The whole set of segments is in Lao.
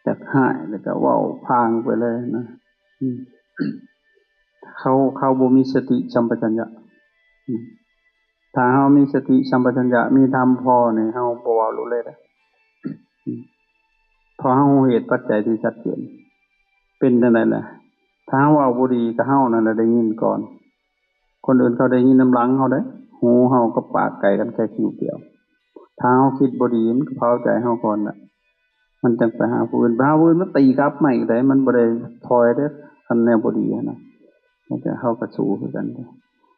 ຢາກຮ້າຍ ແລ້ວກໍເວົ້າພາງໄປເລີຍນະ. ອືມ ເຂົາ ເຂົາບໍ່ມີສະຕິສຳປະຊັນຍະ. ອືມ ຖ້າເຮົາມີສະຕິສຳປະຊັນຍະ ມີທຳພໍນີ້ ເຮົາບໍ່ເວົ້າໂລດເລີຍເດ້. ອືມ ເພາະເຮົາຮູ້ເຫດປັດໄຈທີ່ຊັດເຈນ. ເປັນຈັ່ງໃດລະ? ຖ້າເຮົາເວົ້າບໍ່ດີ ກໍເຮົານັ້ນລະໄດ້ຍິນກ່ອນ. ຄົນອື່ນເຂົາໄດ້ຍິນນຳຫຼັງເຮົາເດ້. ຫູເຮົາກັບປາກໃກ້ກັນແຄ່ຄິ້ວດຽວ. ຖ້າເຮົາຄິດບໍ່ດີ ມັນກໍເຜົາໃຈເຮົາກ່ອນລະ. ມັນຈັ່ງໄປຫາຜູ້ອື່ນ ໄປຫາຜູ້ອື່ນ ມັນຕີກັບມາອີກເດ້. ມັນບໍ່ໄດ້ຖອຍເດ້ ຄັນແນວບໍ່ດີຫັ້ນນະ. ແຕ່ເຮົາກໍສູ້ຄືກັນເດ້.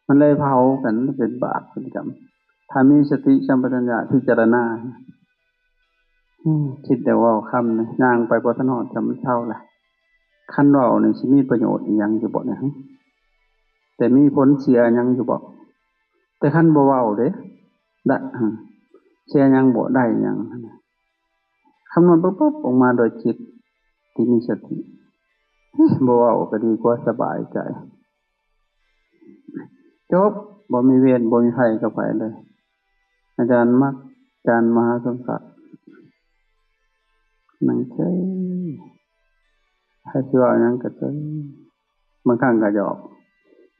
ມັນເລີຍເຜົາກັນ ມັນເປັນບາບເປັນກຳ. ຖ້າມີສະຕິສຳປະຊັນຍະ ພິຈາລະນາ ອືມ ຄິດແຕ່ເວົ້າຄຳນີ້ ຍ່າງໄປບໍ່ທັນຮອດ ຈະມັນເຊົາລະ. ຄັນເວົ້ານີ້ຊິມີປະໂຫຍດອີ່ຫຍັງຢູ່ບໍ່ນີ້? ແຕ່ມີຜົນເສຍຫຍັງຢູ່ບໍ່? ແຕ່ຄັນບໍ່ເວົ້າເດ້ ໄດ້ ເສຍຫຍັງບໍ່ ໄດ້ຫຍັງ? ຄຳນວນປຶບໆອອກມາໂດຍຈິດທີ່ມີສະຕິ. ບໍ່ເວົ້າກໍດີກວ່າ ສະບາຍໃຈ. ຈົບ ບໍ່ມີເວນ ບໍ່ມີໄພກັບໃຜເລີຍ. ອາຈານມັກ ອາຈານມະຫາສົມສັກ ນັ່ງເຊີຍ ໃຜຊິເວົ້າຫຍັງກໍເຊີຍ. ບາງຄັ້ງກໍຢອກ.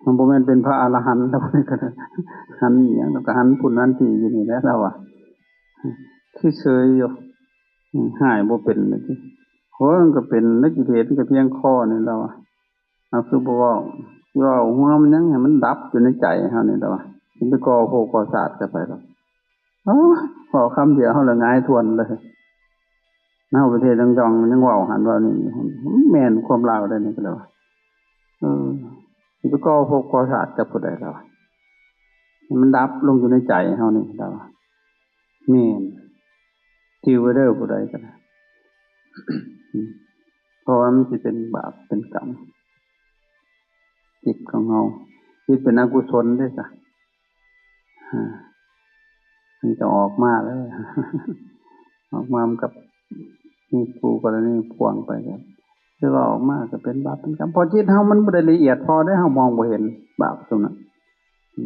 ມັນບໍ່ແມ່ນເປັນພະອະລະຫັນດອກ ກໍໄດ້ ຫັນອີ່ຫຍັງ ລາວກໍຫັນພຸ້ນຫັນພີ້ຢູ່ນີ້ແຫຼະ ລາວວ່າ. ຄືເຊີຍຢູ່. ອືມ ຮ້າຍບໍ່ເປັນເລີຍຕິ. ໂອ້ຍ ມັນກໍເປັນແລ້ວ ກິເລດມັນກໍພຽງພໍນີ້ ລາວວ່າ. ເຮົາຄືບໍ່ເວົ້າ ຊິເວົ້າຫົວມັນຫຍັງ ໃຫ້ມັນດັບຢູ່ໃນໃຈເຮົານີ້ແຫຼະວ່າ. ຊິໄປກໍ່ພົບກໍ່ຊາດກັບໃຜດອກ. ໂອ້ຍ ເວົ້າຄຳດຽວເຮົາລະຫງາຍທວນເລີຍ. ເຮົາໄປເທດທ່ຽງຈ່ອງ ມັນຍັງເວົ້າຫັ້ນເວົ້ານີ້ ແມ່ນຄວາມລາວໄດ໋ນີ້ ກໍແລ້ວວ່າ. ເອີ ຊິໄປກໍ່ພົບກໍ່ຊາດກັບຜູ້ໃດແລ້ວວ່າ. ໃຫ້ມັນດັບລົງຢູ່ໃນໃຈເຮົານີ້ແລ້ວວ່າ. ແມ່ນ ຈື່ໄວ້ເດີ ຜູ້ໃດກໍໄດ້. ເພາະວ່າມັນຊິເປັນບາບເປັນກຳ ຈິດຂອງເຮົາ ຈິດເປັນອະກຸສົນເດ້ຊະ. ອາ ມັນຈະອອກມາເລີຍ ອອກມາ ມັນກັບມີຄູ່ກໍລະນີພ່ວງໄປ ກໍຄືວ່າອອກມາກໍເປັນບາບເປັນກຳ. ເພາະຈິດເຮົາມັນບໍ່ໄດ້ລະອຽດພໍເດ້ ເຮົາມອງບໍ່ເຫັນບາບຊຸມນັ້ນ. ອື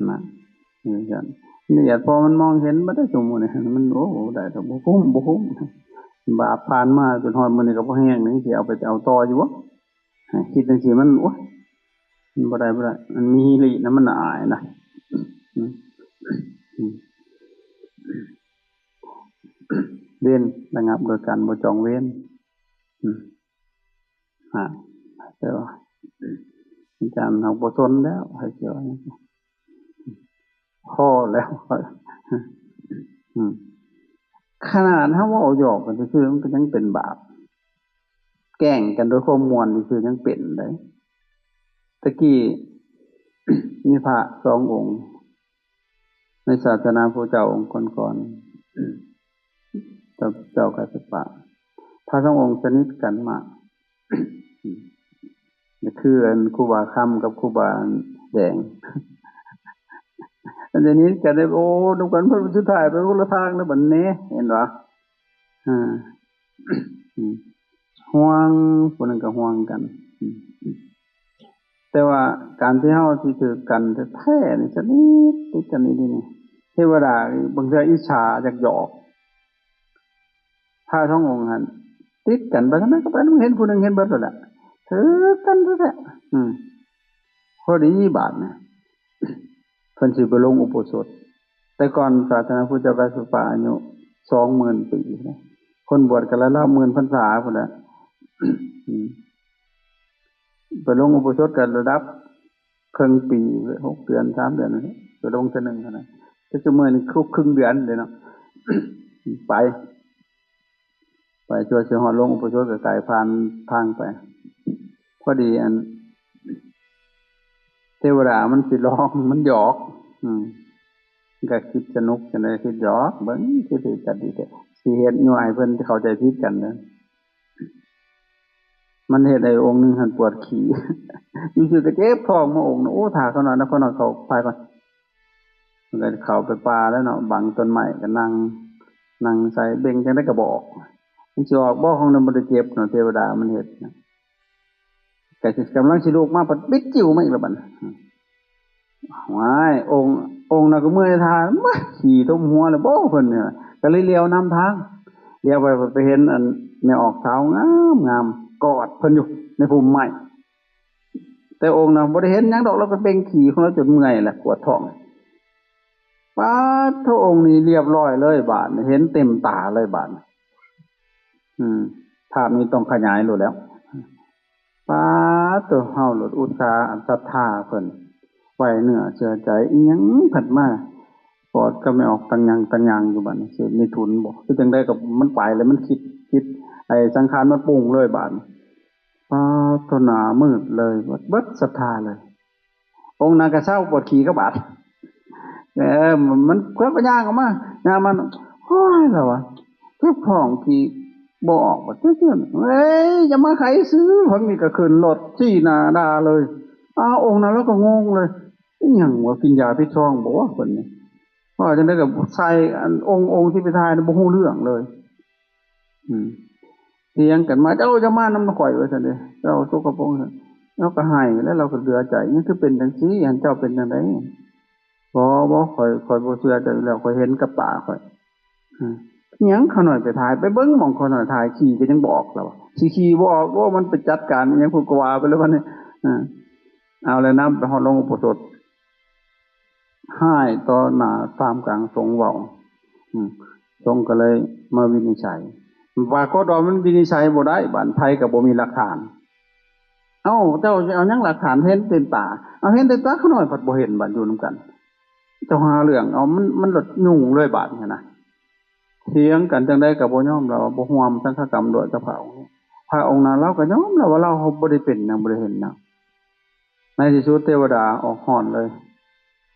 ມ ນະ ຈັ່ງຊັ້ນ ລະອຽດພໍມັນມອງເຫັນເບິດເດ້ຊຸມມື້ນີ້ ມັນ ໂອ້ ໄດ້ດອກ ບໍ່ຄຸ້ມ ບໍ່ຄຸ້ມ. ບາບຜ່ານມາຈົນຮອດມື້ນີ້ກໍບໍ່ແຮງນີ້ ຊິເອົາໄປເອົາຕໍ່ຢູ່ບໍ່? ຄິດຈັ່ງຊີ້ມັນ ໂອ້ຍ ມັນບໍ່ໄດ້ ບໍ່ໄດ້ ມັນມີຮີລິນະ ມັນອາຍນະ. ອືມ ອືມ ເວນລະງັບໂດຍການບໍ່ຈອງເວນ. ອືມ ຮະ ແຕ່ວ່າອາຈານເຮົາບໍ່ສົນແລ້ວ ໃຜຊິວ່າຫຍັງ ພໍແລ້ວ. ອືມ ຂະໜາດເຮົາເວົ້າຫຍອກກັນຊື່ໆ ມັນກໍຍັງເປັນບາບ. ແກ້ງກັນດ້ວຍຄວາມມ່ວນຊື່ໆ ຍັງເປັນໄດ໋. ແຕ່ກີ້ມີພະສອງອົງ ໃນສາສະໜາພະເຈົ້າອົງກ່ອນໆ ເຈົ້າ ເຈົ້າກັດສະປະ ພະສອງອົງສະໜິດກັນມາກ ຄືອັນຄູບາຄຳກັບຄູບາແດງ ອັນສະໜິດກັນໄດ້ ໂອ້ ນຳກັນ ເພິ່ນສຸດທ້າຍໄປຄົນລະທາງແລ້ວບັດນີ້ ເຫັນບໍ່? ອາ ອືມ ຫ່ວງ ຜູ້ນັ້ນກໍຫ່ວງກັນ. ອືມ ແຕ່ວ່າການທີ່ເຮົາຊິຖືກກັນແທ້ໆນີ້ ສະໜິດຕິດກັນອີ່ຫຼີນີ້ ເທວະດາບາງເທື່ອອິດສາຢາກຫຍອກ. ພະສອງອົງຫັ້ນຕິດກັນ ໄປທາງໃດກໍໄປ ເຫັນຜູ້ໜຶ່ງເຫັນເບິດໂລດແຫຼະ ຖືກກັນແທ້ໆ. ອືມ ພໍດີບາດນີ້ ເພິ່ນຊິໄປລົງອຸໂບສົດ. ແຕ່ກ່ອນສາສະໜາພຸດທະເຈົ້າກັດສະປະອາຍຸສອງໝື່ນປີນະ ຄົນບວດກໍລະລາວໝື່ນພັນສາພຸ້ນແຫຼະ. ອືມ ໄປລົງອຸໂບສົດກໍລະດັບເຄິ່ງປີ ຫົກເດືອນ ສາມເດືອນ ໄປລົງເທື່ອໜຶ່ງຫັ້ນນະ. ແຕ່ຊຸມື້ນີ້ຄົບເຄິ່ງເດືອນເດ້ເນາະ ໄປ ໄປ ຊົ່ວຊິຮອດລົງອຸໂບສົດກໍໄກ ຜ່ານທາງໄປ ພໍດີອັນເທວະດາມັນຊິລອງ ມັນຫຍອກ. ອືມ ກໍຄິດສະໜຸກຈັ່ງໃດ ຄິດຫຍອກເບິ່ງ ຄືຖືກກັນດີແທ້ ຊິເຮັດຍົວະໃຫ້ເພິ່ນເຂົ້າໃຈຜິດກັນເດີ. ມັນເຮັດໃຫ້ອົງໜຶ່ງຫັ້ນປວດຂີ້ ຢູ່ຊື່ກໍເຈັບທ້ອງມາອົງໜຶ່ງ. ໂອ້ ຖ້າເຂົານອນນະ ເຂົານອນເຂົ້າພາຍກ່ອນ. ເພິ່ນກໍເຂົ້າໄປປ່າແລ້ວເນາະ ບັງຕົ້ນໄມ້ກໍນັ່ງ ນັ່ງໃສ່ ເບັ່ງຈັ່ງໃດກໍບໍ່ອອກ. ມັນຊິອອກບໍ່ ຂອງນັ້ນບໍ່ໄດ້ເຈັບເນາະ ເທວະດາມັນເຮັດນະ. ກໍຊິ ກຳລັງຊິລຸກມາ ພັດບິດຈິ້ວມາອີກແລ້ວບັດນີ້. ວ້າຍ ອົງ ອົງນັ້ນກໍເມື່ອຍທ່າ ມາ ຂີ້ຕົມຫົວແລ້ວບໍ່ ເພິ່ນນີ້ ກໍເລີຍຫຼຽວນຳທາງ. ຫຼຽວໄປ ໄປເຫັນອັນແມ່ອອກສາວງາມໆ ກອດເພິ່ນຢູ່ໃນພຸ່ມໄມ້. ແຕ່ອົງນະບໍ່ໄດ້ເຫັນຫຍັງດອກ ລາວກໍເບັ່ງຂີ້ຂອງລາວຈົນເມື່ອຍແຫຼະ ປວດທ້ອງ. ປາດໂທ ອົງນີ້ລຽບຮ້ອຍເລີຍບາດນີ້ ເຫັນເຕັມຕາເລີຍບາດນີ້. ອືມ ພາບນີ້ຕ້ອງຂະຫຍາຍໂລດແລ້ວ. ປາດໂທ ເຮົາໂລດອຸດສາອັນສັດທາເພິ່ນ ໄວ້ເນື້ອເຊື່ອໃຈ ອີ່ຫຍັງພັດມາກອດກັບແມ່ອອກຕັງຍັງຕັງຍັງຢູ່ບາດນີ້ ຊິມີທຸນບໍ່? ຄືຈັ່ງໃດກໍມັນໄປແລ້ວ ມັນຄິດ ຄິດ ໄອ້ສັງຂານມັນປຸງເລີຍບາດນີ້. ປາດໂທ ໜ້າມືດເລີຍ ເບິດ ເບິດສັດທາເລີຍ. ອົງນັ້ນກໍເຊົາປວດຂີ້ກະບາດ. ເອີ ມັນ ມັນ ເພິ່ນກໍຍ່າງອອກມາ ຍ່າງມາ ໂອ້ຍ ລາວວ່າ ເຈັບທ້ອງຂີ້ບໍ່ອອກ ບາດເຈັບ ເອີຍ ຢ່າມາໄຂຊື່ ເພິ່ນນີ້ກໍຂຶ້ນລົດຊີ້ໜ້າດ່າເລີຍ. ອ້າວ ອົງນັ້ນລາວກໍງົງເລີຍ ອີ່ຫຍັງວະ ກິນຢາຜິດຊອງບໍ່ວະ ເພິ່ນນີ້. ເວົ້າຈັ່ງໃດກໍໃສ່ອັນ ອົງ ອົງທີ່ໄປຖ່າຍນະ ບໍ່ຮູ້ເລື່ອງເລີຍ. ອືມ ຖຽງກັນມາ ເຈົ້າຈະມານຳຂ້ອຍວ່າຊັ້ນເດ້ ເຈົ້າສົກກະປົກ. ລາວກໍໄຫ້ແລ້ວ ລາວກໍເຫຼືອໃຈ ຍັງຄືເປັນຈັ່ງຊີ້ ອັນເຈົ້າເປັນຈັ່ງໃດ? ບໍ່ ບໍ່ ຂ້ອຍ ຂ້ອຍບໍ່ເຊື່ອເຈົ້າຢູ່ແລ້ວ ຂ້ອຍເຫັນກັບຕາຂ້ອຍ. ອືມ ຫຍັງຂ້ານ້ອຍໄປຖ່າຍ ໄປເບິ່ງໝ່ອງຂ້ານ້ອຍຖ່າຍ ຂີ້ກໍຍັງບໍ່ອອກລາວ ຊິຂີ້ບໍ່ອອກ ໂອ້ ມັນໄປຈັດການອີ່ຫຍັງ ເພິ່ນກໍວ່າໄປແລ້ວບັດນີ້. ເອີ ເອົາແລ້ວນຳ ໄປຮອດໂລງອຸໂບສົດ ຮ້າຍຕໍ່ໜ້າທ່າມກາງສົງເວົ້າ. ອືມ ສົງກໍເລີຍມາວິນິດໄສ ປາກົດວ່າມັນວິນິດໄສບໍ່ໄດ້ ບາດໃຜກໍບໍ່ມີຫຼັກຖານ. ເອົ້າ ເຈົ້າຊິເອົາຫຍັງຫຼັກຖານ ເຫັນເຕັມຕາ? ເອົາ ເຫັນເຕັມຕາ ຂ້ານ້ອຍພັດບໍ່ເຫັນ ບາດຢູ່ນຳກັນ ເຈົ້າຫາເລື່ອງເອົາ ມັນ ມັນລະຫຍຸ້ງເລີຍບາດນີ້ນະ. ຖຽງກັນຈັ່ງໃດກໍບໍ່ຍອມ ລາວວ່າບໍ່ຮ່ວມສັງຄະກຳດ້ວຍກັບພະອົງນີ້. ພະອົງນັ້ນລາວກໍຍອມລາວວ່າລາວບໍ່ໄດ້ເປັນຫຍັງ ບໍ່ໄດ້ເຫັນຫຍັງ. ໃນທີ່ສຸດເທວະດາອອກຮ້ອນເລີຍ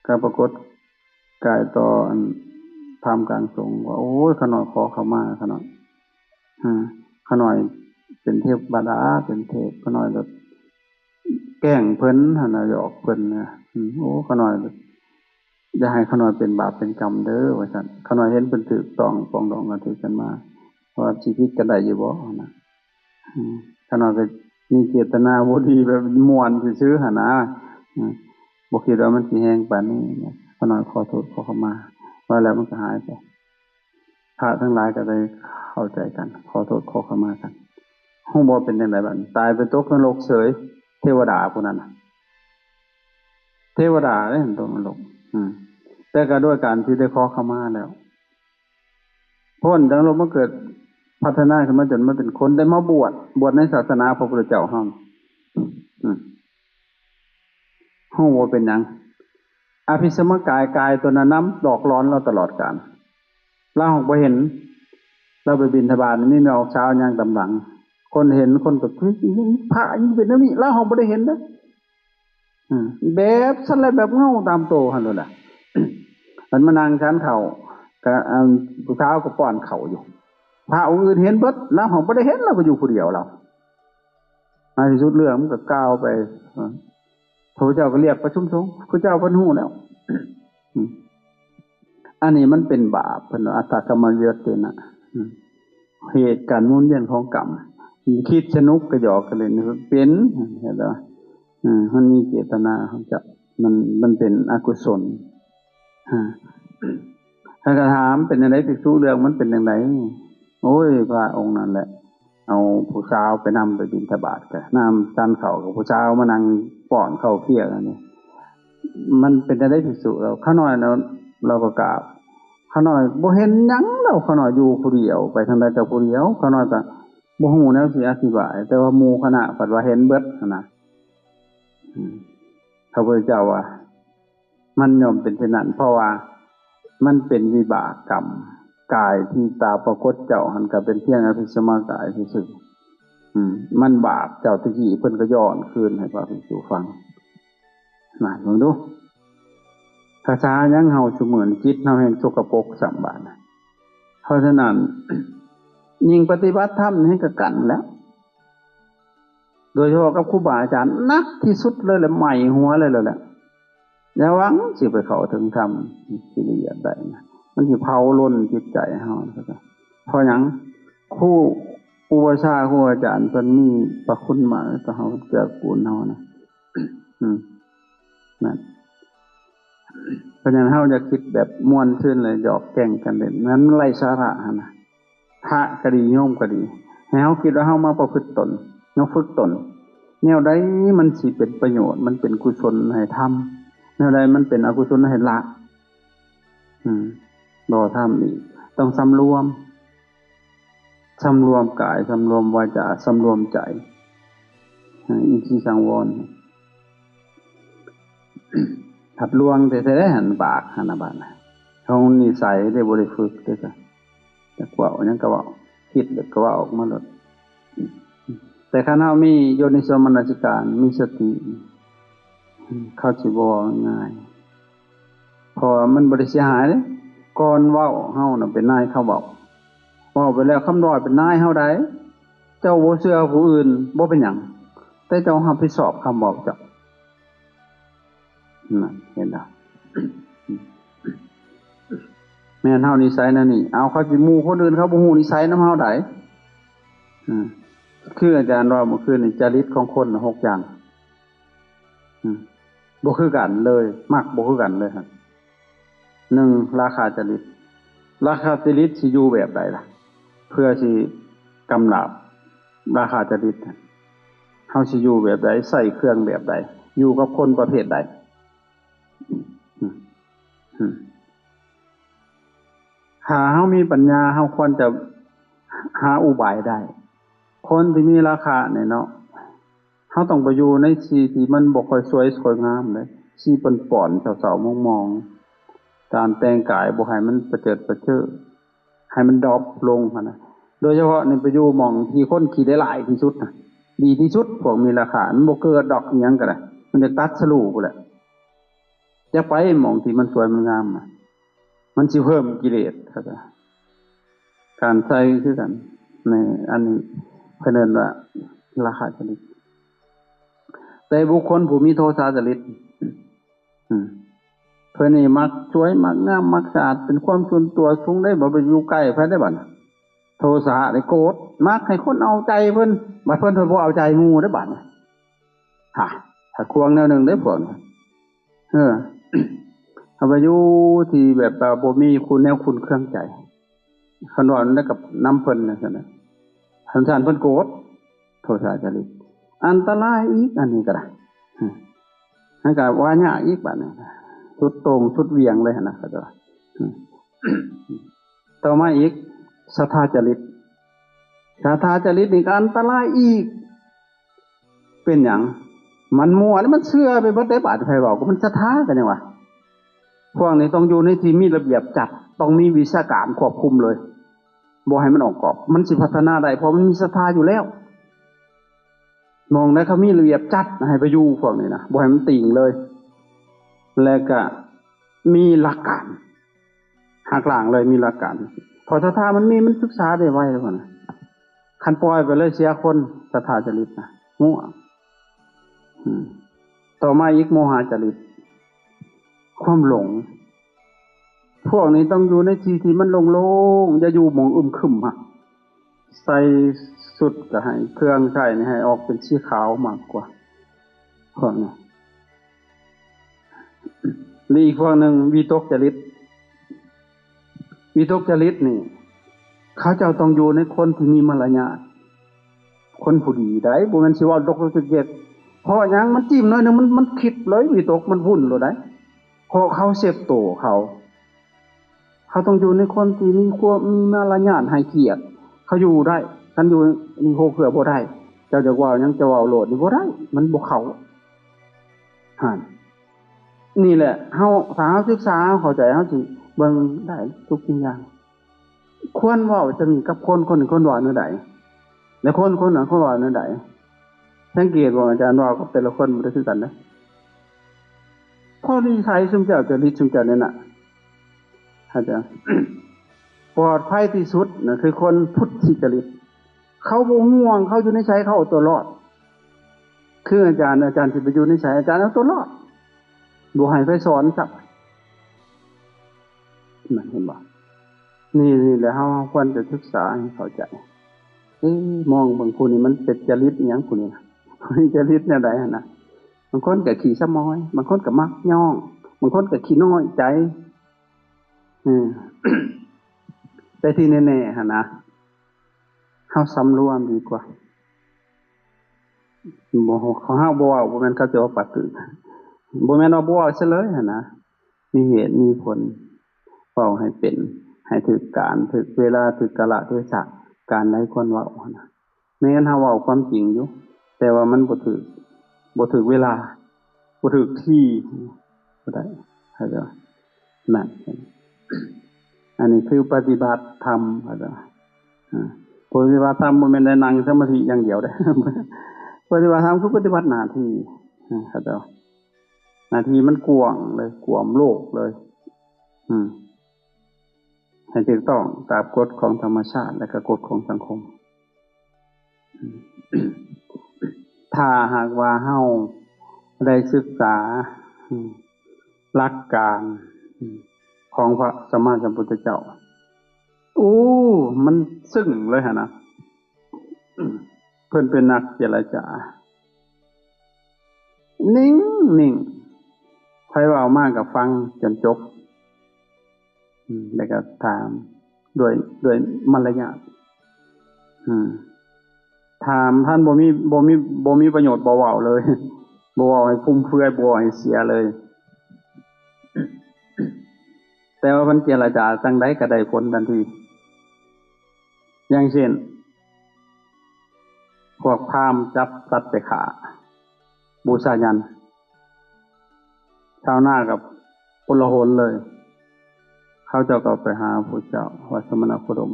ກໍປາກົດກາຍຕໍ່ອັນທ່າມກາງສົງວ່າ ໂອ້ຍ ຂ້ານ້ອຍຂໍເຂົ້າມາ ຂ້ານ້ອຍ ອາ ຂ້ານ້ອຍເປັນເທວະດາ ເປັນເທບ ຂ້ານ້ອຍແບບແກ້ງເພິ່ນຫັ້ນນະ ຫຍອກເພິ່ນນະ. ອືມ ໂອ້ ຂ້ານ້ອຍຢ່າໃຫ້ຂ້ານ້ອຍເປັນບາບເປັນກຳເດີ ວ່າຊັ້ນ. ຂ້ານ້ອຍເຫັນເພິ່ນຖືກຕ້ອງປອງດອງກັນ ຖືກກັນມາ ວ່າຊິຜິດກັນໄດ້ຢູ່ບໍ່ຫັ້ນນະ. ອືມ ຂ້ານ້ອຍກໍມີເຈດຕະນາບໍ່ດີ ແບບມ່ວນຊື່ໆຫັ້ນນະ. ອືມ ບໍ່ຄິດວ່າມັນຊິແຮງປານນີ້ນະ. ຂ້ານ້ອຍຂໍໂທດຂໍຂະມາ ວ່າແລ້ວມັນກໍຫາຍໄປ. ພະທັງຫຼາຍກໍໄດ້ເຂົ້າໃຈກັນ ຂໍໂທດຂໍຂະມາກັນ. ຮູ້ບໍ່ເປັນຈັ່ງໃດບາດນີ້? ຕາຍໄປຕົກນະລົກເສີຍ ເທວະດາຜູ້ນັ້ນນະ ເທວະດາເດ້ຕົກນະລົກ. ອືມ ແຕ່ກໍດ້ວຍການທີ່ໄດ້ຂໍຂະມາແລ້ວ ພົ້ນຈາກນະລົກມາເກີດ ພັດທະນາຂຶ້ນມາຈົນມາເປັນຄົນ ໄດ້ມາບວດ ບວດໃນສາສະໜາພະພຸດທະເຈົ້າເຮົາ. ອືມ ຮູ້ບໍ່ເປັນຫຍັງ? ອະພິສະມະກາຍ ກາຍຕົວນັ້ນນຳຫຼອກຫຼອນລາວຕະຫຼອດການ. ລາວຫາກບໍ່ເຫັນ ລາວໄປບິນທະບາດ ມີແມ່ອອກສາວຍ່າງຕາມຫຼັງ. ຄົນເຫັນ ຄົນກໍ ເຮີ້ຍ ພະຍັງເປັນແນວນີ້ ລາວຫາກບໍ່ໄດ້ເຫັນເດ້. ອືມ ແບບຊັ້ນແຫຼະ ແບບເງົາຕາມໂຕຫັ້ນໂລດລະ. ເພິ່ນມານັ່ງສັນເຂົ້າ ກະ ອັນ ຜູ້ສາວກໍປ້ອນເຂົ້າຢູ່. ພະອົງອື່ນເຫັນເບິດ ລາວຫາກບໍ່ໄດ້ເຫັນ ລາວກໍຢູ່ຜູ້ດຽວລາວ. ໃນທີ່ສຸດເລື່ອງມັນກໍກ່າວໄປ ເອີ ພະພຸດທະເຈົ້າກໍລຽກປະຊຸມສົງ ພະເຈົ້າເພິ່ນຮູ້ແລ້ວ. ອືມ ອັນນີ້ມັນເປັນບາບ ເພິ່ນວ່າ ອັດຖະກຳມະວິວັດເຕນະ. ອືມ ເຫດການໝູນວຽນຂອງກຳ ຄິດສະໜຸກກະຫຍອກກັນເຫຼັ້ນ ເປັນ ເຫັນບໍ່? ເອີ ມັນມີເຈດຕະນາຂອງເຈົ້າ ມັນ ມັນເປັນອະກຸສົນ. ຮະ ທ່ານກໍຖາມ ເປັນຈັ່ງໃດ ພິກສຸ ເລື່ອງມັນເປັນຈັ່ງໃດ? ໂອ້ຍ ພະອົງນັ້ນແຫຼະ ເອົາຜູ້ສາວໄປນຳໄປບິນທະບາດ ກະນຳສັນເຂົ້າ ກັບຜູ້ສາວມານັ່ງປ້ອນເຂົ້າຄຽງ. ອັນນີ້ມັນເປັນຈັ່ງໃດ ພິກສຸ? ລາວ ຂ້ານ້ອຍນະ ລາວກໍກາບ ຂ້ານ້ອຍບໍ່ເຫັນຫຍັງແລ້ວ ຂ້ານ້ອຍຢູ່ຜູ້ດຽວ ໄປທາງໃດກໍຜູ້ດຽວ ຂ້ານ້ອຍກໍບໍ່ຮູ້ແນວຊິອະທິບາຍ ແຕ່ວ່າໝູ່ຄະນະພັດວ່າເຫັນເບິດຫັ້ນນະ. ອືມ ພະພຸດທະເຈົ້າວ່າ ມັນຍ່ອມເປັນເຊັ່ນນັ້ນ ເພາະວ່າມັນເປັນວິບາກກຳ ກາຍທີ່ຕາປາກົດເຈົ້າຫັ້ນກໍເປັນພຽງອະພິສະມະກາຍຊື່ໆ. ອືມ ມັນບາບເຈົ້າແຕ່ກີ້ ເພິ່ນກໍຍ້ອນຄືນໃຫ້ພະພິກສຸຟັງ. ນະ ເບິ່ງດູ ພາສາຫຍັງເຮົາຊຸມື້ນີ້ ຈິດເຮົາແຮ່ງສົກກະປົກຊ້ຳບາດນະ. ເພາະສະນັ້ນ ຍິ່ງປະຕິບັດທຳແຮ່ງກະກັນແລ້ວ ໂດຍສະເພາະກັບຄູບາອາຈານ ໜັກທີ່ສຸດເລີຍແຫຼະ ໄໝ້ຫົວເລີຍແຫຼະ. ຢ່າຫວັງຊິໄປເຂົ້າເຖິງທຳທີ່ລະອຽດໄດ້ນະ ມັນຊິເຜົາລົນຈິດໃຈເຮົາ. ເພາະຫຍັງ? ຄູ ອຸປະຊາ ຄູອາຈານເພິ່ນມີພະຄຸນມາກຕໍ່ເຮົາ ເກື້ອກູນເຮົານະ. ອືມ ນັ້ນ ເພາະສະນັ້ນເຮົາຢ່າຄິດແບບມ່ວນຊື່ນ ແລະ ຫຍອກແກ້ງກັນເຫຼັ້ນ ນັ້ນໄຮ້ສາລະຫັ້ນນະ. ພະກໍດີ ໂຍມກໍດີ ໃຫ້ເຮົາຄິດວ່າເຮົາມາປະພຶດຕົນ ມາຝຶກຕົນ ແນວໃດມັນຊິເປັນປະໂຫຍດ ມັນເປັນກຸສົນໃຫ້ທຳ ແນວໃດມັນເປັນອະກຸສົນໃຫ້ລະ ອືມ ບໍ່ທຳອີກ ຕ້ອງສຳລວມ ສຳລວມກາຍ ສຳລວມວາຈາ ສຳລວມໃຈ ເອີ ອິນຊີສັງວອນ ພັດລວງແທ້ໆ ຫັ້ນ ປາກຫັ້ນນະ ບາດນະ ຂອງນິໄສເດ້ ບໍ່ໄດ້ຝຶກເດ້ ຈັກເວົ້າຫຍັງກໍເວົ້າ ຄິດແລ້ວກໍເວົ້າອອກມາໂລດ ແຕ່ຄັນເຮົາມີໂຍນິໂສມະນະສິການ ມີສະຕິ ເຂົາຊິບໍ່ເວົ້າງ່າຍ ເພາະວ່າມັນບໍ່ໄດ້ເສຍຫາຍເດ້ ກ່ອນເວົ້າເຮົານະເປັນນາຍເຂົາເວົ້າ ເວົ້າໄປແລ້ວຄຳດອຍເປັນນາຍເຮົາໃດ໋ ເຈົ້າບໍ່ເຊື່ອຜູ້ອື່ນບໍ່ເປັນຫຍັງ ແຕ່ເຈົ້າຮັບຜິດຊອບຄຳເວົ້າເຈົ້າ ນັ້ນ ເຫັນບໍ່? ແມ່ນເຮົານິໄສແນວນີ້ ເອົາ ເຂົາຊິ ໝູ່ຄົນອື່ນເຂົາບໍ່ຮູ້ນິໄສນຳເຮົາໃດ໋ ອືມ ຄືອາຈານເວົ້າມື້ຄືນນີ້ ຈະລິດຂອງຄົນນະ ຫົກຢ່າງ ອືມ ບໍ່ຄືກັນເລີຍ ມັກບໍ່ຄືກັນເລີຍຫັ້ນ ໜຶ່ງ ລາຄາຈະລິດ ລາຄາຈະລິດຊິຢູ່ແບບໃດລະ ເພື່ອຊິກຳລາບລາຄາຈະລິດ ເຮົາຊິຢູ່ແບບໃດ ໃຊ້ເຄື່ອງແບບໃດ ຢູ່ກັບຄົນປະເພດໃດ ອືມ ອືມ ຖ້າເຮົາມີປັນຍາ ເຮົາຄວນຈະຫາອຸບາຍໄດ້ ຄົນທີ່ມີລາຄະນີ້ເນາະ ເຮົາຕ້ອງໄປຢູ່ໃນທີ່ທີ່ມັນບໍ່ຄ່ອຍສວຍຄ່ອຍງາມເດ້ ທີ່ປ່ອນໆ ເສົ້າໆ ໝອງໆ ການແຕ່ງກາຍບໍ່ໃຫ້ມັນປະເຈີດປະເຈີ ໃຫ້ມັນດຣອບລົງຫັ້ນນະ ໂດຍສະເພາະນີ້ໄປຢູ່ໝ່ອງທີ່ຄົນຂີ້ຫຼາຍໆທີ່ສຸດນະ ດີທີ່ສຸດ ພວກມີລາຄາ ມັນບໍ່ເກີດດອກ ອີ່ຫຍັງກໍໄດ້ ມັນຈະຕັດສະຫຼູພຸ້ນແຫຼະ ຢ່າໄປໝ່ອງທີ່ມັນສວຍມັນງາມນະ ມັນຊິເພີ່ມກິເລດ ເຂົ້າໃຈ ການໃສ່ຄືກັນ ໃນອັນນີ້ເພິ່ນເອີ້ນວ່າລາຄະຈະລິດ ແຕ່ບຸກຄົນຜູ້ມີໂທສະຈະລິດ ອືມ ເພິ່ນນີ້ມັກສວຍ ມັກງາມ ມັກສະອາດ ເປັນຄວາມສ່ວນຕົວສູງເດ້ ບໍ່ໄປຢູ່ໃກ້ໃຜໄດ້ບັດ ໂທສະໄດ້ໂກດ ມັກໃຫ້ຄົນເອົາໃຈເພິ່ນ ບັດເພິ່ນ ເພິ່ນບໍ່ເອົາໃຈໝູ່ເດ້ບັດ ຮະ ຖ້າຄວາງແນວໜຶ່ງເດ້ພວກນີ້ ເອີ ເອົາໄປຢູ່ທີ່ແບບວ່າບໍ່ມີຄຸນແນວຄຸນເຄືອງໃຈ ຄັນວ່ານັ້ນກັບນຳເພິ່ນຈັ່ງຊັ້ນນະ ຄັນຊັ້ນເພິ່ນໂກດ ໂທສະຈະລິດ ອັນຕະລາຍອີກ ອັນນີ້ກໍໄດ້ ມັນກໍວ່າຍາກອີກບາດນີ້ ສຸດໂຕ່ງສຸດຫວ່ຽງເລີຍຫັ້ນນະ ເຂົາເຈົ້າວ່າ ຕໍ່ມາອີກ ສັດທາຈະລິດ ສັດທາຈະລິດນີ້ກໍອັນຕະລາຍອີກ ເປັນຫຍັງ? ມັນມົວແລ້ວ ມັນເຊື່ອໄປເບິດເດ້ ບາດໃຜເວົ້າກໍມັນສັດທາ ກໍຍັງວ່າ ພວກນີ້ຕ້ອງຢູ່ໃນທີ່ມີລະບຽບຈັດ ຕ້ອງມີວິຊາການຄວບຄຸມເລີຍ ບໍ່ໃຫ້ມັນອອກກອບ ມັນຊິພັດທະນາໄດ້ ເພາະມັນມີສັດທາຢູ່ແລ້ວ ໝ່ອງໃດເຂົາມີລະບຽບຈັດ ໃຫ້ໄປຢູ່ພວກນີ້ນະ ບໍ່ໃຫ້ມັນຕີງເລີຍ ແລະກະມີຫຼັກການ ຫັກລ້າງເລີຍ ມີຫຼັກການ ເພາະສັດທາມັນມີ ມັນສຶກສາໄດ້ໄວແລ້ວນະ ຄັນປ່ອຍໄປເລີຍເສຍຄົນ ສັດທາຈະລິດນະ ຫົວ ອືມ ຕໍ່ມາອີກ ໂມຫະຈະລິດ ຄວາມຫຼົງ ພວກນີ້ຕ້ອງຢູ່ໃນທີ່ທີ່ມັນໂລ່ງໆ ຢ່າຢູ່ໝ່ອງອຶມຄຶມຮະ ໃສ່ຊຸດກໍໃຫ້ ເຄື່ອງໃຊ້ນີ້ໃຫ້ອອກເປັນສີຂາວມາກກວ່າ ພວກນີ້ ແລະອີກພວກໜຶ່ງ ວິຕົກຈະລິດ ວິຕົກຈະລິດນີ້ ເຂົາເຈົ້າຕ້ອງຢູ່ໃນຄົນທີ່ມີມາລະຍາດ ຄົນຜູ້ດີໃດ໋ ບໍ່ແມ່ນຊິເວົ້າດົກໆເຈັກໆ ເພາະຫຍັງ? ມັນຈິ້ມໜ້ອຍໜຶ່ງ ມັນ ມັນຄິດເລີຍ ວິຕົກມັນວຸ້ນໂລດໃດ໋ ເພາະເຂົາເຊັບໂຕເຂົາ ເຂົາຕ້ອງຢູ່ໃນຄົນທີ່ມີຄວາມ ມີມາລະຍາດ ໃຫ້ກຽດ ເຂົາຢູ່ໄດ້ ຄັນຢູ່ໃນໂຮເຄືອບໍ່ໄດ້ ເຈົ້າຢາກເວົ້າຫຍັງ ເຈົ້າເວົ້າໂລດ ນີ້ບໍ່ໄດ້ ມັນບໍ່ເຂົ້າ ຫັ້ນ ນີ້ແຫຼະ ເຮົາ ຖ້າເຮົາສຶກສາ ເຮົາເຂົ້າໃຈ ເຮົາຊິເບິ່ງໄດ້ທຸກສິ່ງຢ່າງ ຄວນເວົ້າຈະມີກັບຄົນ ຄົນ ຄົນເວົ້າແນວໃດ ແລະຄົນ ຄົນນັ້ນ ຄົນເວົ້າແນວໃດ ສັງເກດບໍ່ ອາຈານເວົ້າກັບແຕ່ລະຄົນບໍ່ໄດ້ຄືກັນເດ້ ເພາະນິໄສຊຸມເຈົ້າຈະລິດຊຸມເຈົ້ານີ້ນະ ເຂົາໃຈ ປອດໄພທີ່ສຸດນະ ຄືຄົນພຸດທິຈະລິດ ເຂົາບໍ່ຫ່ວງ ເຂົາຢູ່ໃນໃສ ເຂົາເອົາຕົວລອດ ຄືອາຈານ ອາຈານຊິໄປຢູ່ໃນໃສ ອາຈານເອົາຕົວລອດ ບໍ່ໃຫ້ໃຜສອນຊ້ຳ ນັ້ນ ເຫັນບໍ່? ນີ້ ນີ້ແຫຼະ ເຮົາ ເຮົາຄວນຈະສຶກສາໃຫ້ເຂົ້າໃຈ ເອີ ມອງເບິ່ງຜູ້ນີ້ມັນເປັນຈະລິດອີ່ຫຍັງຜູ້ນີ້ນະ ຜູ້ນີ້ຈະລິດແນວໃດຫັ້ນນະ ບາງຄົນກໍຂີ້ສະໝອຍ ບາງຄົນກໍມັກຍ້ອງ ບາງຄົນກໍຂີ້ນ້ອຍໃຈ ເອີ ແຕ່ທີ່ແນ່ໆຫັ້ນນະ ເຮົາສຳລວມດີກວ່າ. ບໍ່ ເຮົາບໍ່ເວົ້າ ບໍ່ແມ່ນເຂົາຈະວ່າປາກຕື້, ບໍ່ແມ່ນວ່າບໍ່ເວົ້າຊະເລີຍຫັ້ນນະ. ມີເຫດມີຜົນ ເວົ້າໃຫ້ເປັນ ໃຫ້ຖືກການ ຖືກເວລາ ຖືກກາລະເທສະ ການໃດຄວນເວົ້າຫັ້ນນະ. ແມ່ນເຮົາເວົ້າຄວາມຈິງຢູ່ ແຕ່ວ່າມັນບໍ່ຖືກ ບໍ່ຖືກເວລາ ບໍ່ຖືກທີ່ ບໍ່ໄດ້ ເຂົ້າໃຈບໍ່? ນັ້ນ ອັນນີ້ຄືປະຕິບັດທຳ ເຂົ້າໃຈບໍ່? ອາ ປະຕິບັດທຳບໍ່ແມ່ນໄດ້ນັ່ງສະມາທິຢ່າງດຽວເດ້. ປະຕິບັດທຳຄືປະຕິບັດໜ້າທີ່ ເຂົ້າໃຈບໍ່? ໜ້າທີ່ມັນກວ້າງເລີຍ ກວມໂລກເລີຍ ອືມ ໃຫ້ຖືກຕ້ອງຕາມກົດຂອງທຳມະຊາດ ແລະ ກໍກົດຂອງສັງຄົມ. ຖ້າຫາກວ່າເຮົາໄດ້ສຶກສາ ອືມ ຫຼັກການ ອືມ ຂອງພະສຳມາສຳພຸດທະເຈົ້າ ໂອ້ ມັນຊຶ້ງເລີຍຫັ້ນນະ. ເພິ່ນເປັນນັກເຈລະຈາ ນິ່ງໆ ໃຜເວົ້າມາກໍຟັງຈົນຈົບ ອືມ ແລ້ວກໍຖາມດ້ວຍ ດ້ວຍມາລະຍາດ ອືມ ຖາມທ່ານບໍ່ມີ ບໍ່ມີ ບໍ່ມີປະໂຫຍດ ບໍ່ເວົ້າເລີຍ ບໍ່ເວົ້າໃຫ້ຟຸມເຟືອຍ ບໍ່ເວົ້າໃຫ້ເສຍເລີຍ. ແຕ່ວ່າມັນເຈລະຈາຈັ່ງໃດກໍໄດ້ຜົນທັນທີ. ຢ່າງເຊັ່ນ ພວກພາມຈັບສັດໄປຂ້າ ບູຊາຍັນ ຊາວນາກໍໂອລະຫົນເລີຍ. ເຂົາເຈົ້າກໍໄປຫາພະເຈົ້າ ວ່າ ສະມະນະໂຄດົມ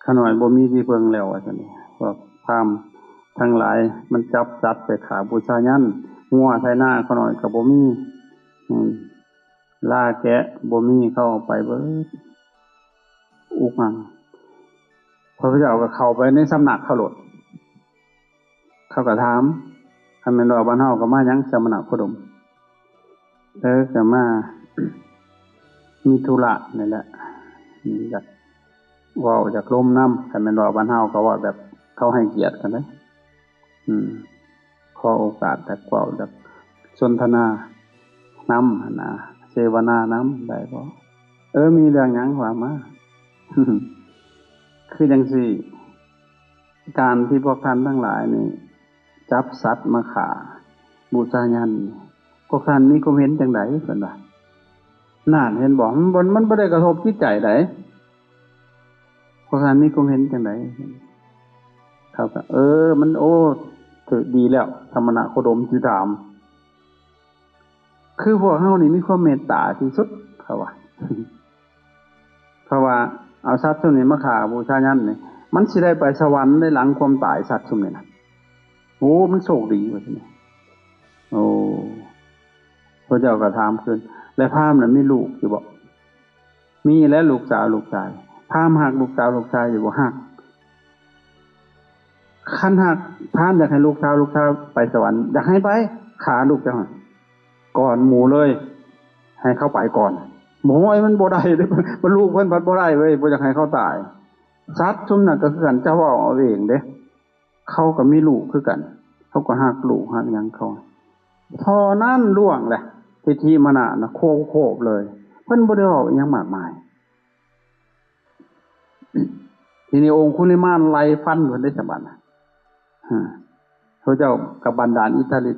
ຂ້ານ້ອຍບໍ່ມີທີ່ເພິ່ງແລ້ວ ວ່າຊັ້ນ. ພວກພາມທັງຫຼາຍມັນຈັບສັດໄປຂ້າບູຊາຍັນ, ງົວໄຖນາຂ້ານ້ອຍກໍບໍ່ມີ, ອືມ ລາແກະບໍ່ມີ ເຂົາເອົາໄປເບິດ ອຸກອັ່ງ. ພະພຸດທະເຈົ້າກໍເຂົ້າໄປໃນສຳນັກເຂົາໂລດ. ເຂົາກໍຖາມ, ຄັນແມ່ນວ່າບ້ານເຮົາກໍມາຫຍັງ ສະມະນະໂຄດົມ? ເອີ ກໍມາມີທຸລະນີ້ແຫຼະ, ຢາກເວົ້າຢາກລົມນຳ. ຄັນແມ່ນວ່າບ້ານເຮົາກໍເວົ້າແບບເຂົາໃຫ້ກຽດກັນເດ້. ອືມ ຂໍໂອກາດຈາກເວົ້າ ຈາກສົນທະນານຳຫັ້ນນະ, ເສວະນານຳໄດ້ບໍ່? ເອີ ມີເລື່ອງຫຍັງວ່າມາ. ຄືຈັ່ງຊີ້ ການທີ່ພວກທ່ານທັງຫຼາຍນີ້ ຈັບສັດມາຂ້າບູຊາຍັນ ພວກທ່ານມີຄວາມເຫັນຈັ່ງໃດ? ເພິ່ນວ່າ. ນັ້ນ ເຫັນບໍ່? ມັນບໍ່ ມັນບໍ່ໄດ້ກະທົບຈິດໃຈໃດ. ພວກທ່ານມີຄວາມເຫັນຈັ່ງໃດ? ເຂົາກໍ ເອີ ມັນ ໂອ້ ຖືກດີແລ້ວ ສະມະນະໂຄດົມຊິຖາມ. ຄືພວກເຮົານີ້ມີຄວາມເມດຕາທີ່ສຸດ ເຂົາວ່າ. ເພາະວ່າເອົາສັດຊຸມນີ້ມາຂ້າບູຊາຍັນນີ້ ມັນຊິໄດ້ໄປສະຫວັນໃນຫຼັງຄວາມຕາຍ ສັດຊຸມນີ້ນະ. ໂອ້ ມັນໂຊກດີ ວ່າຊັ້ນ. ໂອ້ ພະເຈົ້າກໍຖາມຄືນ ແລະ ພາມນະມີລູກຢູ່ບໍ່? ມີແຫຼະ ລູກສາວລູກຊາຍ. ພາມຮັກລູກສາວລູກຊາຍຢູ່ບໍ່? ຮັກ. ຄັນຮັກ ພາມຢາກໃຫ້ລູກສາວລູກຊາຍໄປສະຫວັນ ຢາກໃຫ້ໄປ ຂ້າລູກເຈົ້າຫັ້ນກ່ອນໝູ່ເລີຍ ໃຫ້ເຂົາໄປກ່ອນ. ໂອ້ຍ ມັນບໍ່ໄດ້ເດ້ ເພິ່ນ ລູກເພິ່ນພັດບໍ່ໄດ້ເວີຍ ບໍ່ຢາກໃຫ້ເຂົາຕາຍ. ສັດຊຸມນັ້ນກໍຄືກັນ ເຈົ້າເວົ້າເອົາເອງເດ້. ເຂົາກໍມີລູກຄືກັນ ເຂົາກໍຮັກລູກຮັກຫຍັງເຂົາ. ທໍ່ນັ້ນລ່ວງແຫຼະ ທິດຖິມານະນະ ໂຄບໆ ເລີຍ ເພິ່ນບໍ່ໄດ້ເວົ້າອີ່ຫຍັງມາກມາຍ. ທີນີ້ອົງຄຸລິມານໄລ່ຟັນເພິ່ນໄດ້ສະບັດນະ. ພະເຈົ້າກໍບັນດານອິດທະລິດ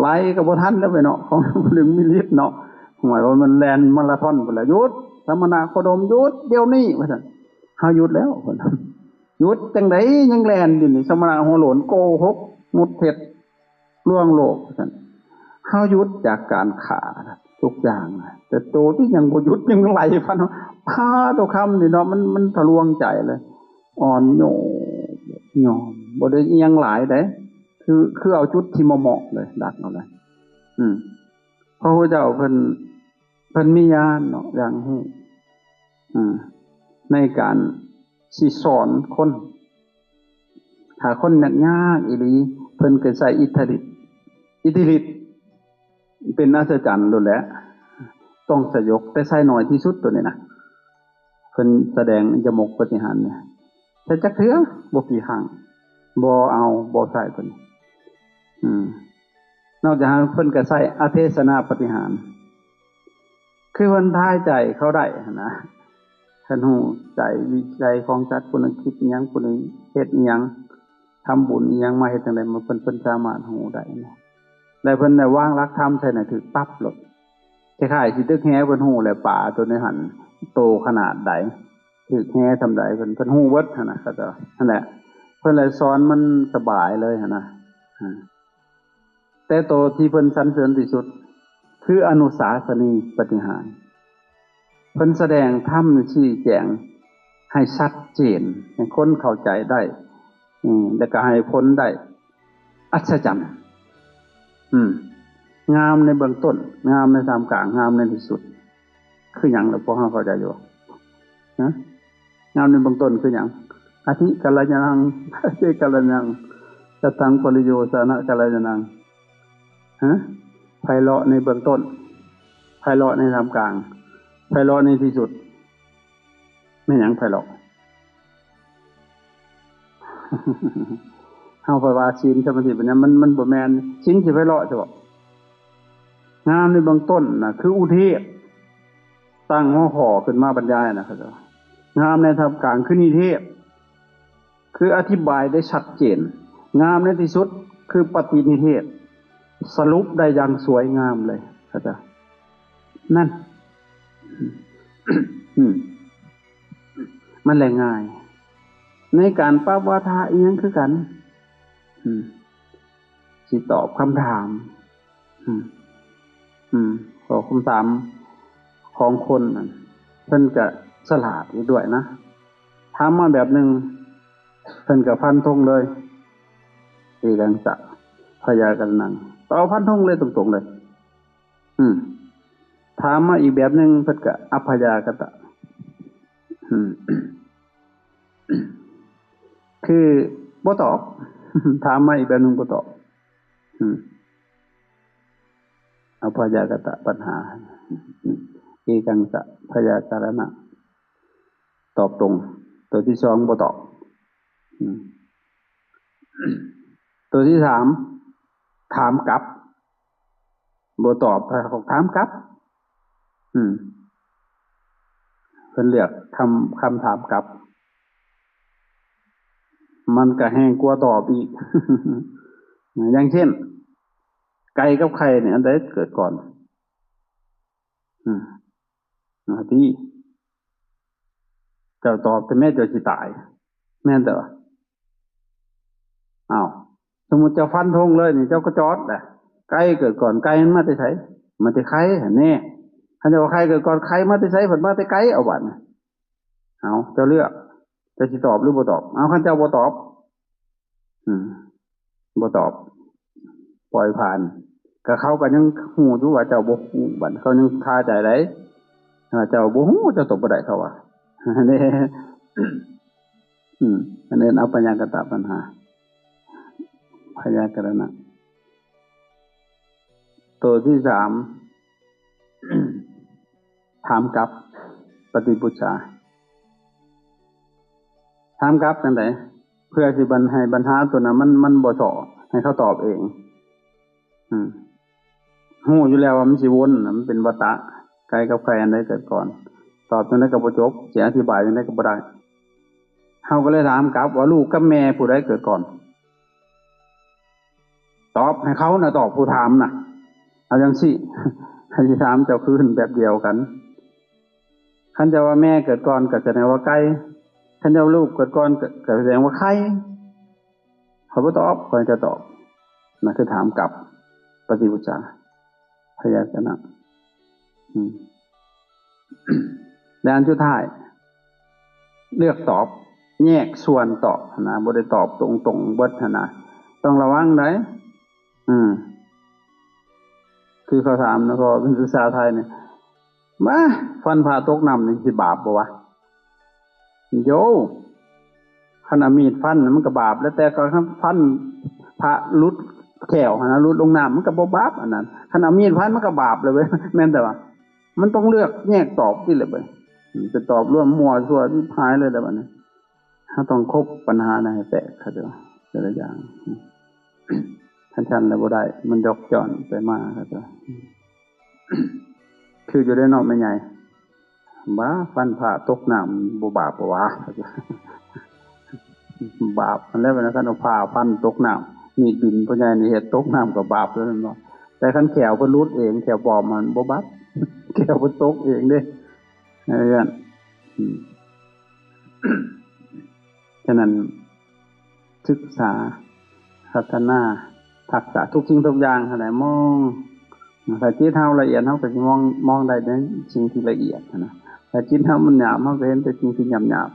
ໄລ່ກໍບໍ່ທັນແລ້ວເວີຍເນາະ ຂອງເພິ່ນມີລິດເນາະ. ໝາຍວ່າມັນແລ່ນມາລາທອນພຸ້ນແຫຼະ. ຢຸດ! ສະມະນະໂຄດົມ ຢຸດດຽວນີ້ ວ່າຊັ້ນ. ເຮົາຢຸດແລ້ວ ເພິ່ນ. ຢຸດຈັ່ງໃດ ຍັງແລ່ນຢູ່ນີ້ ສະມະນະຫົວໂຫຼນ ໂກຫົກ ໝົດເທັດ ລວງໂລກ ວ່າຊັ້ນ. ເຮົາຢຸດຈາກການຂ້າທຸກຢ່າງ ແຕ່ໂຕທີ່ຍັງບໍ່ຢຸດ ຍັງໄລ່ຟັນ. ພາໂຕຄຳນີ້ເນາະ ມັນ ມັນທະລວງໃຈເລີຍ ອ່ອນໂຍນຍອມ ບໍ່ໄດ້ອີ່ຫຍັງຫຼາຍເດ້. ຄື ຄືເອົາຈຸດທີ່ເໝາະໆ ເລີຍ ດັກເອົາເລີຍ. ອືມ ພະພຸດທະເຈົ້າເພິ່ນ ເພິ່ນມີຍານເນາະ ຢ່າງຮູ້ ອາ ໃນການຊິສອນຄົນ. ຖ້າຄົນຍາກໆ ອີ່ຫຼີ ເພິ່ນກໍໃຊ້ອິດທະລິດ ອິດທິລິດ ເປັນອັດສະຈັນໂລດແຫຼະ. ຕ້ອງສະຫຍົກ ແຕ່ໃຊ້ໜ້ອຍທີ່ສຸດໂຕນີ້ນະ. ເພິ່ນສະແດງຍະມົກປາຕິຫານນີ້ ແຕ່ຈັກເທື່ອ ບໍ່ກີ່ຄັ້ງ ບໍ່ເອົາ ບໍ່ໃຊ້ເພິ່ນ. ອືມ ນອກຈາກນັ້ນເພິ່ນກໍໃຊ້ອະເທສະນາປາຕິຫານ ຄືເພິ່ນທາຍໃຈເຂົາໄດ້ຫັ້ນນະ. ຄັນຮູ້ໃຈວິໄສຂອງສັດ ຜູ້ນັ້ນຄິດອີ່ຫຍັງ ຜູ້ນີ້ເຮັດອີ່ຫຍັງ ທຳບຸນອີ່ຫຍັງມາເຮັດຈັ່ງໃດ ເພິ່ນ ເພິ່ນສາມາດຮູ້ໄດ້ນະ ແລະເພິ່ນໄດ້ວາງຫຼັກທຳໃສ່ໃຫ້ຖືກປັບໂລດ. ຄ້າຍໆຊິຕຶກແຫ ເພິ່ນຮູ້ແລ້ວປາໂຕໃນຫັ້ນໂຕຂະໜາດໃດ ຖືກແຫສ່ຳໃດ ເພິ່ນ ເພິ່ນຮູ້ເບິດຫັ້ນນະ ເຂົາເຈົ້າຫັ້ນແຫຼະ ເພິ່ນເລີຍສອນມັນສະບາຍເລີຍຫັ້ນນະ. ແຕ່ໂຕທີ່ເພິ່ນສັນເສີນທີ່ສຸດ ຄືອະນຸສາສະນີປາຕິຫານ ເພິ່ນສະແດງທຳຊີ້ແຈງໃຫ້ຊັດເຈນ ໃຫ້ຄົນເຂົ້າໃຈໄດ້ ອືມ ແລ້ວກໍໃຫ້ຜົນໄດ້ອັດສະຈັນ ອືມ ງາມໃນເບື້ອງຕົ້ນ ງາມໃນທ່າມກາງ ງາມໃນທີ່ສຸດ ຄືຫຍັງລະ ພວກເຮົາເຂົ້າໃຈຢູ່ບໍ່? ຮະ ງາມໃນເບື້ອງຕົ້ນຄືຫຍັງ? ອະທິກັນລະຍານັງ ປະເຈກັນລະຍັງ ສັດທັງປະລິໂຍຊານະກັນລະຍານັງ ຮະ ໄພເລາະໃນເບື້ອງຕົ້ນ ໄພເລາະໃນທ່າມກາງ ໄພເລາະໃນທີ່ສຸດ ແມ່ນຫຍັງໄພເລາະ? ເຮົາໄປວ່າສິນສະມາທິປັນຍາ ມັນ ມັນບໍ່ແມ່ນ ສິນຊິໄພເລາະຊະບໍ? ງາມໃນເບື້ອງຕົ້ນນະ ຄືອຸເທດ ຕັ້ງຫົວຂໍ້ຂຶ້ນມາບັນຍາຍນະ ເຂົາເຈົ້າ ງາມໃນທ່າມກາງ ຄືນິເທດ ຄືອະທິບາຍໄດ້ຊັດເຈນ ງາມໃນທີ່ສຸດ ຄືປະຕິນິເທດ ສະຫຼຸບໄດ້ຢ່າງສວຍງາມເລີຍ ເຂົາເຈົ້າ ນັ້ນ ອືມ ມັນແຫຼະງ່າຍ ໃນການປັບວາທະອີ່ຫຍັງຄືກັນ ອືມ ຊິຕອບຄຳຖາມ ອືມ ອືມ ຂໍ້ຄຳຖາມຂອງຄົນນັ້ນ ເພິ່ນກະສະຫຼາດອີກດ້ວຍນະ ຖາມມາແບບໜຶ່ງ ເພິ່ນກະຟັນທົງເລີຍ ເອກັງສະ ພະຍາກະລະນັງ ຕອບຟັນທົງເລີຍ ຕົງໆເລີຍ ອືມ ຖາມມາອີກແບບໜຶ່ງ ເພິ່ນກະອັບພະຍາກະຕະ ອືມ ຄືບໍ່ຕອບ ຖາມມາອີກແບບໜຶ່ງບໍ່ຕອບ ອືມ ອັບພະຍາກະຕະປັນຫາ ເອກັງສະ ພະຍາກະລະນະ ຕອບຕົງ ໂຕທີສອງບໍ່ຕອບ ອືມ ໂຕທີສາມ ຖາມກັບ ບໍ່ຕອບ ຖາມກັບ ອືມ ເພິ່ນເລືອກຄຳ ຄຳຖາມກັບ ມັນກະແຮງກວ່າຕອບອີກ ຢ່າງເຊັ່ນ ໄກ່ກັບໄຂ່ນີ້ ອັນໃດເກີດກ່ອນ? ອືມ ເອົາຕິ ເຈົ້າຕອບແຕ່ແມ້ເຈົ້າຊິຕາຍ ແມ່ນແຕ່ວ່າ ອ້າວ ສົມມຸດເຈົ້າຟັນທົງເລີຍນີ້ ເຈົ້າກໍຈອດແຫຼະ ໄກ່ເກີດກ່ອນ ໄກ່ມັນມາແຕ່ໃສ? ມາແຕ່ໄຂ່ຫັ້ນແນ່ ຄັນເຈົ້າວ່າໄຂ່ເກີດກ່ອນ ໄຂ່ມາແຕ່ໃສ? ເພິ່ນມາແຕ່ໄກ່ ເອົາບາດນີ້ ເອົາ ເຈົ້າເລືອກ ເຈົ້າຊິຕອບຫຼືບໍ່ຕອບ? ເອົາ ຄັນເຈົ້າບໍ່ຕອບ ອືມ ບໍ່ຕອບ ປ່ອຍຜ່ານ ກະເຂົາກະຍັງຮູ້ຢູ່ວ່າເຈົ້າບໍ່ຮູ້ ບາດເຂົາຍັງຄາໃຈໄດ໋ ວ່າເຈົ້າບໍ່ຮູ້ ເຈົ້າຕອບບໍ່ໄດ້ ເຂົາວ່າ ອັນນີ້ ອືມ ອັນນີ້ອັບພະຍາກະຕະປັນຫາ ພະຍາກະລະນະ ໂຕທີສາມ ຖາມກັບ ປະຕິປຸດສາ ຖາມກັບຈັ່ງໃດ? ເພື່ອຊິບັນ ໃຫ້ບັນຫາໂຕນັ້ນມັນ ມັນບໍ່ສໍ້ ໃຫ້ເຂົາຕອບເອງ ອືມ ຮູ້ຢູ່ແລ້ວວ່າມັນຊິວົນ ມັນເປັນວັດຕະ ໄກ່ກັບໄຂ່ອັນໃດເກີດກ່ອນ? ຕອບຈັ່ງໃດກໍບໍ່ຈົບ ຊິອະທິບາຍຈັ່ງໃດກໍບໍ່ໄດ້ ເຮົາກໍເລີຍຖາມກັບວ່າ ລູກກັບແມ່ຜູ້ໃດເກີດກ່ອນ? ຕອບ ໃຫ້ເຂົານະຕອບ ຜູ້ຖາມນະ ເອົາຈັ່ງຊີ້ ໃຫ້ຊິຖາມເຈົ້າຄືນແບບດຽວກັນ ຄັນເຈົ້າວ່າແມ່ເກີດກ່ອນ ກໍສະແດງວ່າໄກ່ ຄັນເຈົ້າວ່າລູກເກີດກ່ອນ ກໍ ກໍສະແດງວ່າໄຂ່ ຂ້ອຍບໍ່ຕອບ ຂ້ອຍຈະຕອບ ນັ້ນຄືຖາມກັບ ປະຕິປຸດສາ ພະຍັນຊະນະ ອືມ ແລະ ອັນສຸດທ້າຍ ເລືອກຕອບ ແຍກສ່ວນຕອບຫັ້ນນະ ບໍ່ໄດ້ຕອບຕົງໆເບິດຫັ້ນນະ ຕ້ອງລະວັງໃດ໋ ອືມ ຄືເຂົາຖາມນະ ເພາະເປັນພາສາໄທນີ້ ມາ ຟັນພະຕົກນ້ຳນີ້ຊິບາບບໍ່ວະ? ໂຢ ຄັນເອົາມີດຟັນມັນກໍບາບແລ້ວ ແຕ່ກໍຄັນຟັນພະຫຼຸດແຂ້ວຫັ້ນນະ ຫຼຸດລົງນ້ຳ ມັນກໍບໍ່ບາບອັນນັ້ນ ຄັນເອົາມີດຟັນມັນກໍບາບແລ້ວເວີຍ ແມ່ນແຕ່ວ່າ ມັນຕ້ອງເລືອກແຍກຕອບຕິແຫຼະເວີຍ ອືມ ໄປຕອບລວມມົ້ວຊົ່ວຊິບຫາຍເລີຍແຫຼະບັດນີ້ ເຮົາຕ້ອງຄົບບັນຫານັ້ນໃຫ້ແຕກ ເຂົາເຈົ້າ ແຕ່ລະຢ່າງ ຄັນຊັ້ນແລ້ວບໍ່ໄດ້ ມັນຢອກຍ້ອນໄປມາ ເຂົາເຈົ້າ ຄືຢູ່ເດ້ເນາະ ແມ່ໃຫຍ່ ບາ ຟັນພ້າຕົກນ້ຳ ບໍ່ບາບບໍ່ຫວາ? ບາບຫັ້ນແຫຼະ ຄັນເອົາພ້າຟັນຕົກນ້ຳ ມີດບິນ ພໍ່ໃຫຍ່ນີ້ເຮັດຕົກນ້ຳກໍບາບແລ້ວແມ່ນບໍ່? ແຕ່ຄັນແຂ້ວເພິ່ນຫຼຸດເອງ ແຂ້ວປອມຫັ້ນບໍ່ບາບ ແຂ້ວເພິ່ນຕົກເອງເດ້ ເອີ ອືມ ສະນັ້ນ ສຶກສາ ພັດທະນາທັກສະທຸກສິ່ງທຸກຢ່າງຫັ້ນແຫຼະ ມອງ ຖ້າຈິດເຮົາລະອຽດ ເຮົາກໍຊິມອງ ມອງໄດ້ໃນສິ່ງທີ່ລະອຽດຫັ້ນນະ ຖ້າຈິດເຮົາມັນຫຍາບ ເຮົາກໍເຫັນແຕ່ສິ່ງທີ່ຫຍາບ